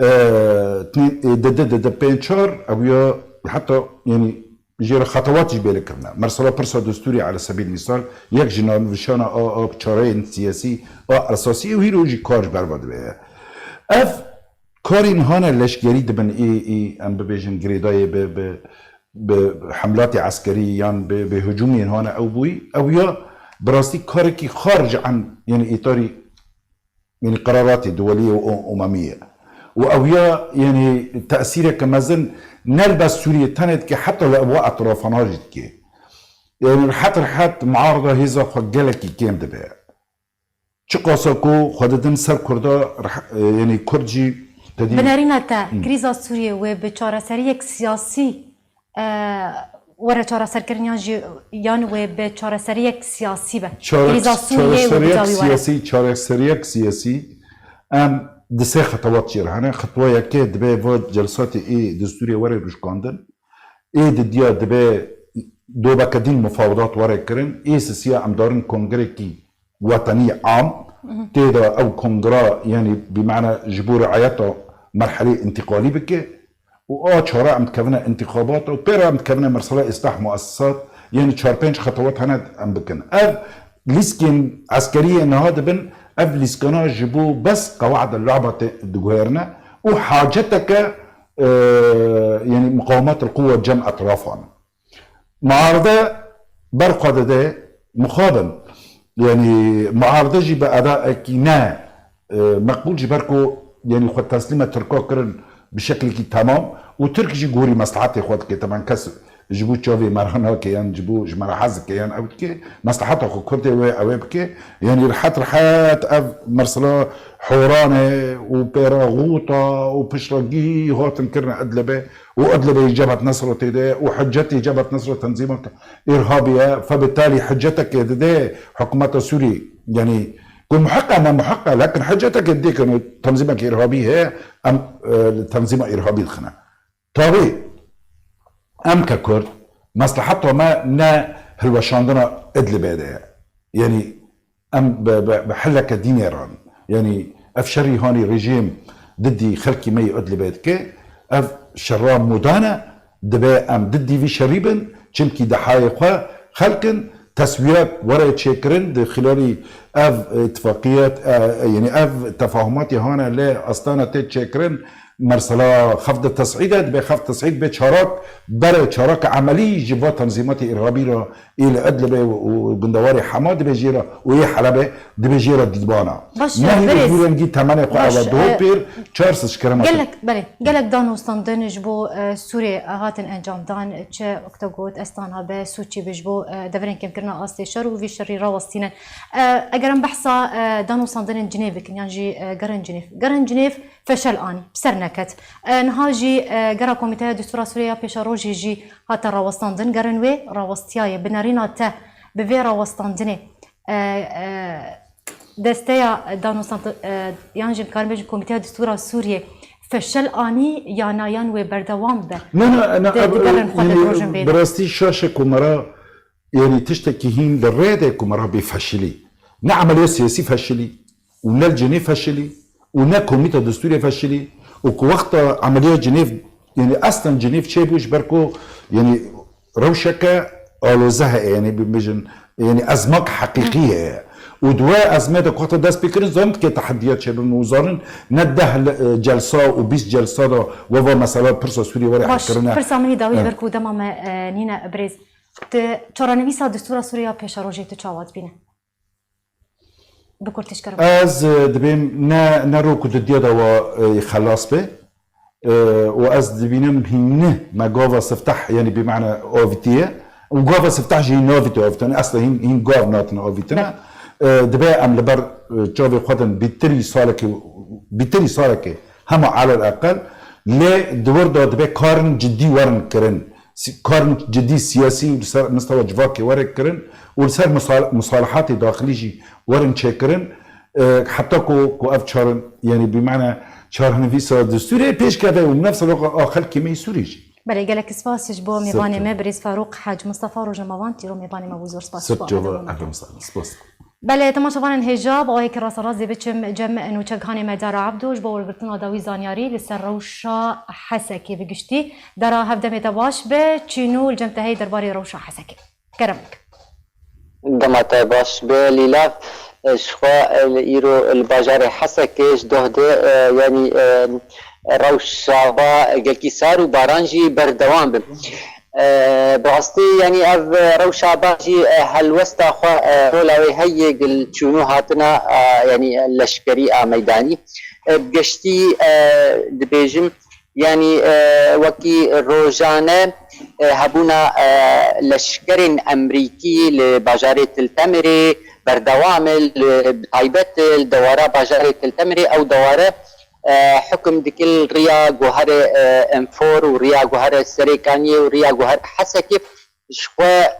E, tnî-, e, di di, di di, pênc çar, ew ya heta, yanî jê re xetewat jî bêle kirine. Mersela pirsa destûrî, ala sebîl mîsal, yek ji navnîşana a, a çareyên siyasî, a esasî û hîro jî kar ji ber ve dibe ye. Ev karên hane leşkerî dibin, ê, ê, em bibêjin girêdayê bi, bi, bi hemlatê eskerî yan bi, bi hicûmên hane ew bûyî, ew ya bi rastî karekî xarij an, yanî îtarî, yanî qeraratê duwelî û umemî ye. Û ew ya, yanî tesîreke mezin ne li bes Sûriyê tenê dike, heta li ewa etrafana jî dike. Yanî rehet rehet muarada hêza xwe gelekî kêm dibe. Çiqasa ku xwe didin ser Kurda, reh-, e, yanî Kurd jî tedî Bi nerîna te, Hı. krîza Sûriyê wê bi çareseriyek siyasî, e, were çareserkirin yan jî, yan wê bi çareseriyek siyasî be? Çare-, Krîza Sûriyê wê bi çareseriyek dawî were? siyasî, çareseriyek siyasî, em di sê xetewat jê re hene. Xetwa yekê dibe va celsatê ê destûrê were rûşkandin. Ê didiya dibe dobeke din mufawedat were kirin. Ê sisiya em darin kongrekî wetenî am. Tê de ew kongra, yanî bi mane ji bo riayeta merhelê întîqalî bike û a çara em dikevine întîxabat û pê re em dikevine mersela îslah muessisat, yanî çar pênc xetewat hene em bikin. Ev lîskên eskeriyê niha dibin Ev lîskana ji bo bes qewaida lu'ba tê diguherine û haceteke, e, yanî muqawemat el quwa cem etrafan. Muaride ber xwe dide mixabin. Yanî muaride jî bi edaekî ne, e, meqbûl ji ber ku yanî xwe teslîme Tirka kirin bi şeklekî temam û Tirk jî gorî meslehetê xwe dike. Teban kes ji bo çavê me re nake yan ji bo ji me re hez dike yan ew dike. Mesleheta xwe Kurdê wê ew ê bike. Yanî rihet rihet ev mersila Horanê û pêra Xûta û piştre gî hatin kirine Idlibê. û Idlibê yê Cebhet Nesro tê de û hicetê Cebhet Nesro tenzîma îrhabî ye. Febitalî hicetekê dide hikûmeta Sûrî, yanî ku muhiq e ne muhiq e, lekin hicetekê didê ku tenzîmekî îrhabî heye, em, e, li tenzîma îrhabî dixine. Tabî em ke Kurd, mesleheta me ne hilweşandina Idlibê de ye. Yanî Em bi, bi, bi heleke dînê re in. Yanî ev şerî hanî rejîm didî xelkî me yê Idlibê dike, ev şerra modane, dibe em didî vî şerî bin, çimkî dehayê xwe xelk in, teswiyat were çêkirin, di xilalî ev îtifaqiyet, e, e, yanî ev tefahumatê hane lê Astana tê çêkirin, mersela xeft de tes'îd e, dibe xeft tes'îd be çarak, bere çaraka emelî ji va tenzîmatê îrhabî re ê li Idlibê û, û gundewarê Hema dibê jê re û yê Helebê dibê jê re dîbana. Baş e, Nehî birêz. Vî rengî temenê xwe Baş, eve duh e, pêr çar sed şikere me kir. Gelek, belê, gelek danûstandin ji bo, e, Sûrê hatin encamdan, çi wekte got Estana be, Sûçî be ji bo, e, deverên kêmkirina astê şer û vî şerî rawestînin. E, eger em behsa, e, danûstandinên Cinêv bikin, yan jî, e, gerin Cinêv. Gerin Cinêv feşel anî, bi ser neket. E, niha jî, e, gera Komîteya Destûra Sûrê ya Pêşerojê jî hate rawestandin. Gerin wê rawestiyaye. Bi nerîna te, bi vê rawestandinê, e, e, desteya danûstandin, e, yan jî dikarin bêjin Komîteya Destûra Sûriyê feşel anî ya na yan wê berdewam be? Ne, ne, ne, Di, ev, digerin xwe yanî, di rojên vê de. Bi rastî şaşe ku me re, yanî tiştekî hîn li rê de ku me re bê feşilî. Ne emeliya siyasî feşilî û ne li Cinêv feşilî û ne Komîta Destûrê feşilî û ku wexta emeliya Cinêv, yanî eslen Cinêv çêbû ji ber ku, yanî rewşeke aloze heye, yanî bibêjin, yanî ezmak heqîqî heye. Û di wê ezmê de ku wexta dest pê kirin, zanin dike tehediyat çêbin û zanin ne deh le-, celsa û bîst celsa de we va mesela pirsa Sûriyê were Baş, hekirine. Pirsa min î dawî He. ber ku dema me, e, nîne birêz. Di çarenivîsa Destûra Sûrê ya Pêşerojê tu çawa dibîne? Bi kurtî ji kerem. Ez, e, dibêm ne, ne ro ku di diya de wa, e, xelas be, e, û ez dibînim hîn ne me gava sifteh, yanî bi mane avîtiye, û gava sifteh jî hîn navîte avîtine, esla hîn, hîn gav natine avîtine. Belê. E, dibe em li ber, e, çavê xwe din bîtirî salekê, bîtirî salekê hema alel eqel, lê di wir de dibe karin cidî werin kirin. Si-, karin cidî siyasî û li ser mistewa civakê were kirin û li ser misal-, misalihatê daxilî jî werin çêkirin. E, heta ku, ku ev çarin, yanî bi mane çarenivîsa destûrê pêş keve û nefsa a xelkê me yê Sûrî jî. Belê, gelek spas ji bo mêvanê me, birêz Farûq Hec Mistefa, rojnamevan, tîro mêvanê me bû, zor spas ji bo erdema me. Spas. Belê, temaşevanên hêja, bi awayekî rasterast dê biçim cem nûçeghanê me Dara Ebdo ji bo wergirtina dawî zanyarî li ser rewşa Hesekê bi giştî. Dara, hevdemê te baş be, çînû li cem te heye derbarê rewşa Hesekê. Kerem bike. Dema te baş be, Lîlav, e, ji xwe, e, li îro li bajarê Hesekê ji doh de, e, yanî, e, rewşa va gelkî sar û baran jî berdewam bin. E, bi rastî, yanî ev rewşa ba jî, e, helwesta xwe, e, rola wê heye gil çûnû hatina, e, yanî leşkerî a meydanî. E, bi geştî, e, dibêjim, yanî, e, wekî rojane, e, hebûna, e, leşkerên Emerîkî li bajarê Til Temirê berdewam e, li, bi taybet li dewara bajarê Til Temirê ew deware e, hukum dikin riya guherê, e, Enfor û riya guherê Serêkaniyê û riya guherê Hesekê ji xwe,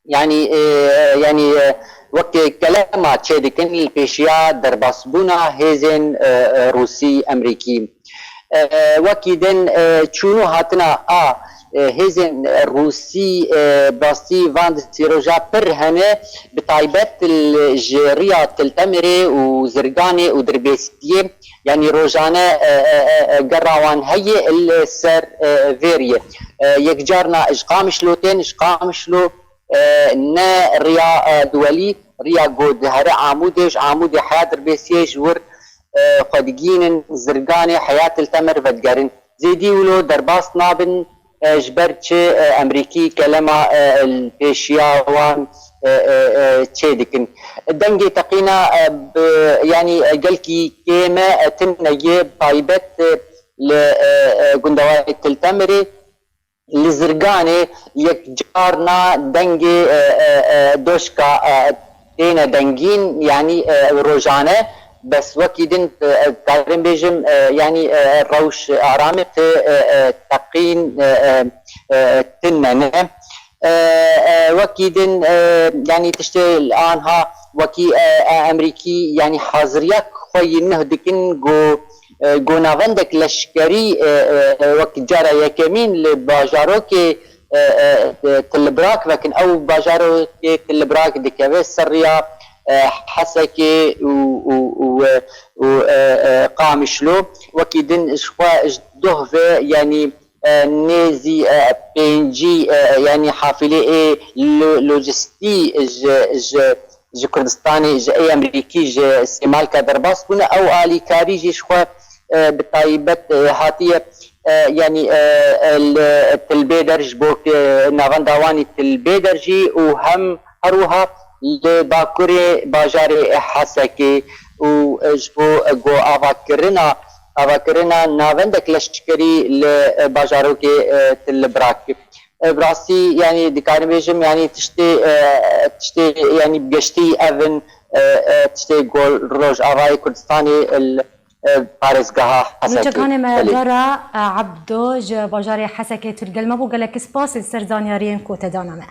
yanî, e, yanî, e, wekî kelema çêdikin li pêşiya derbasbûna hêzên, e, e, Rûsî Emerîkî. E, wekî din, e, çûnû hatina a, e, hêzên Rûsî, e, bastî van di sîroja pir hene, bi taybet li, ji riya Til Temirê û Zirganê û Dirbêsiyê. Yanî rojane, e, e, e, e, gera wan heye li ser, e, vêriyê. E, yek carna ji Qamişlo tên, ji Qamişlo, e, ne riya, e, Duwelî, riya ku dihere Amûdê, ji Amûdê heya Dirbêsiyê ji wir, e, xwe digihînin Zirganê, heya Til Temir vedigerin. Zêdî wilo derbas nabin, e, ji ber çi, e, Emerîkî kelema, e, li pêşiya wan, e, e, e, çê dikin. Dengê teqîna, e, bi, yanî, e, gelkî kêm e, e, tune yê taybet, e, li, e, e, gundewayê Til Temirê. Li Zirganê yekcarna dengê, e, e, e, doşka, e, têne dengîn, yanî, e, rojane, bes wekî din, e, e, karin bêjim, e, yanî, e, rewş aramê ti, e, e, teqîn, e, e, e, tine ne. E, e, wekî din, e, yanî tiştê anha wekî, e, e, Emerîkî, yanî haziriya xwe yî nuh dikin ku e, gonavendek leşkerî, e, e, e, wek cara yekemîn li bajarokê, e, e, e, Til Birak vekin. Ew bajarokê Til Birak dikeve ser riya, e, Hesekê û, û, û, e, û, e, e, Qamişlo. Wekî din ji xwe ji doh ve, yanî, e, nêzî, e, pêncî, e, yanî hafîlê ê lo-, lojistî ji, ji ji Kurdistanê, ji ê Emerîkî, ji Sêmalka derbas bûne. Ew alîkarî jî ji xwe, e, bi taybet, e, hatiye, e, yanî, e, e, li Til Bêder ji bo, e, navenda wanî Til Bêder jî û hem her wiha li bakurê bajarê Hesekê û, e, ji bo, e, go avakirina, avakirina navendek leşkerî li, e, bajarokê, e, Til Birak. E, bi rastî, yanî dikarim bêjim, yanî tiştê, e, tiştê, yanî bi geştî ev in, e, e, tiştê ku li Rojavayê Kurdistanê, e, li, e, parêzgeha Hesekê. Nûçekanê me Belê. Dara, e, Ebdo ji bajarê Hesekê tu li gel me bû. Gelek spas li ser zanyariyên ku te dana me.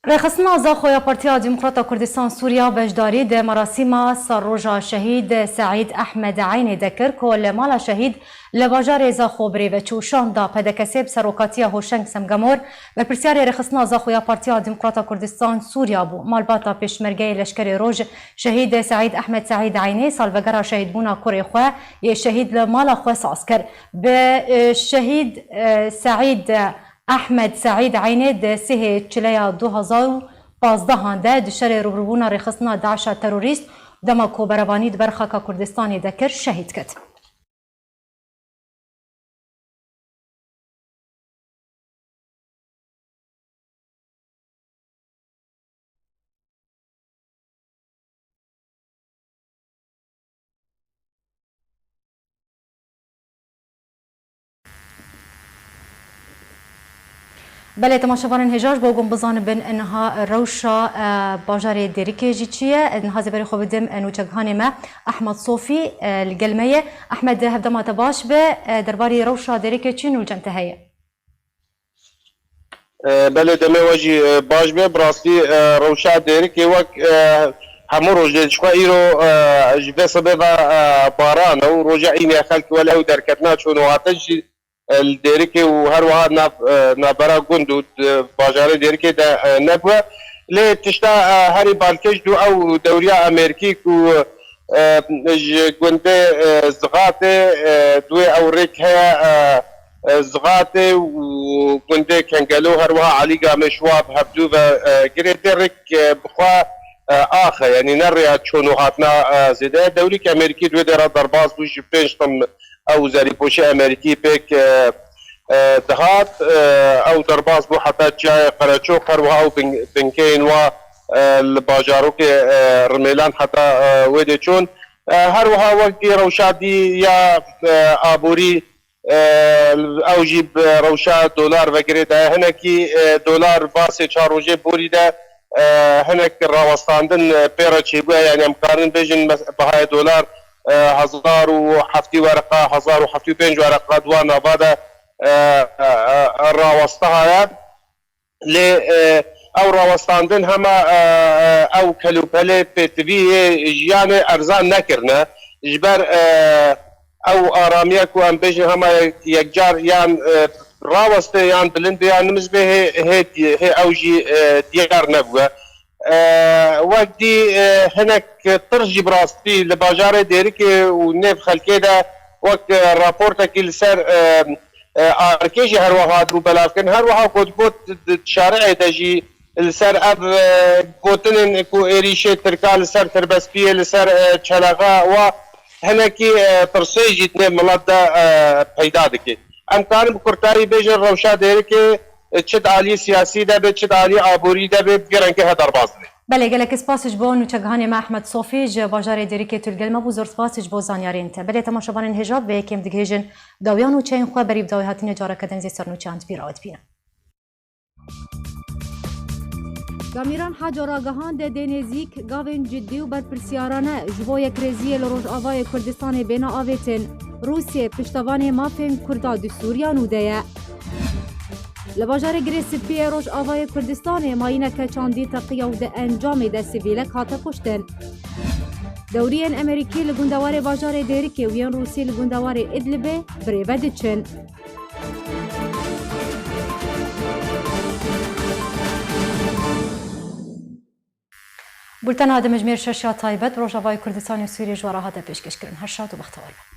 Rêxistina Zaxo ya Partiya Demokrata Kurdistan Sûriya beşdarî di merasîma serroja şehîd Seîd Ehmed Eynê de kir ku li mala şehîd li bajarê Zaxo birêve çû. Şanda P D K S bi serokatiya Hoşeng Semgemor, berpirsiyarê Rêxistina Zaxo ya Partiya Demokrata Kurdistan Sûriya bû. Malbata Pêşmergeyê Leşkerê Roj şehîd Seîd Ehmed Seîd Eynê salvegera şehîdbûna kurê xwe yê şehîd li mala xwe saz kir. Bi, e, şehîd, e, Seîd Ehmed Seîd Eynê di sihê çileya du hazar û pazdehan de di şerê rûbirûbûna rêxistina DAIŞa terorîst, dema ku berevanî di ber xaka Kurdistanê de kir, şehîd ket. Belê, temaşevanên hêja, ji bo ku hûn bizanibin niha rewşa, e, bajarê Dêrikê jî çi ye, niha zê berê xwe bidim, e, nûçegihanê me Ehmed Sofî, e, li gel me ye. Ehmed, hevdema te baş be, e, derbarê rewşa Dêrikê çi nû li cem te heye? E, belê, demê we jî, e, baş be. Bi rastî, e, rewşa Dêrikê wek, e, hemû roj dê ji xwe îro, e, ji vê sebê ve, e, baran e û roja înê xelk wele ew derketina çûn û hatin jî, e, li Dêrikê û her wiha nav, e, navbera gund û di bajarê Dêrikê de, e, nebûye. Lê tişta, e, herî balkêş dû ew dewriya Amerîkî ku, e, ji gundê, e, Zixatê, e, duê ew rêk heye, e, e, Zixatê û gundê Kengelo, her wiha Elî Gamê Şiwa bi hevdû ve, e, girê tê rêk, e, bi xwe, e, axe, yanî ne rêya çûn û hatina, e, zêde. Dewrîk Amerîkî di wê dera derbas bû, ji pênc tim ew zerîpoşê Amerîkî pêk, e, e, dihat, e, ew derbas bû heta çiyayê Qereçox, her wiha ew bin-, binkeyên wa, e, li bajarokê, e, Rimêlan heta, e, wê dê çûn. E, her wiha wek dî rewşa dî ya, e, aborî, e, ew jî bi rewşa dolar ve girê daye. Hinekî, e, dolar va sê çar rojê borî de, e, hinek rawestandin, e, pê re çêbûye. Yanî em karin bêjin mes-, bihayê dolar, e, hezar û heftî wereqa, hezar û heftî û pênc wereqa di wan nava de, e, e, e, rawestihaye. Lê, e, ew rawestandin hema, e, e, ew kelûpelê pêtivî yê jiyanê erzan nekirine. Ji ber, e, ew aramiya ku em bêjin hema yek-, yekcar yan, e, raweste yan bilind be yan nimz be hê, hê, hê ew jî, e, diyar nebûye. E, wek dî, e, hinek tirş jî bi rastî li bajarê Dêrikê û nêv xelkê de wek, e, raportekî li ser, e, e, arkê jî her wiha hatibû belavkirin. Her wiha ku digot di, di şari'ê de jî li ser ev, e, gotinên ku êrîşê Tirka li ser Tirbespiyê, li ser, e, Çelexa wa hinekî, e, tirsê jî di nêv milet de, e, peyda dike. Em karin bi kurtayî bêjin rewşa Dêrikê, e, çi di alî siyasî de be, çi di alî aborî de be, bi vî rengî he derbas dibe. Belê, gelek spas ji bo nûçegihanê me Ehmed Sofî ji bajarê Dêrikê tu li gel me bû, zor spas ji bo zanyariyên te. Belê, temaşevanên hêja bi yekêm digihêjin dawiya nûçeyên xwe, berî bi dawî hatinê careke din zî ser nûçeyan di bîra we dibînin. Gamîran Haco ragihand, dê nêzîk gavên cidî û berpirsiyarane ji bo yekrêziyê li Rojavayê Kurdistanê bêne avêtin. Rûsye piştevanê mafên Kurda di Sûriya nû de ye. Li bajarê Girê Spî yê Rojavayê Kurdistanê mayîneke çandî teqiya û di encamê de sivîlek hate kuştin. Dewriyên Amerîkî li gundewarê bajarê Dêrikê û yên Rûsî li gundewarê Idlibê birêve diçin. Bultena dimijmêr şeş ya taybet bi Rojavayê Kurdistanê Sûriyê ji we re hate pêşkêşkirin. Her şad û bextewar bin.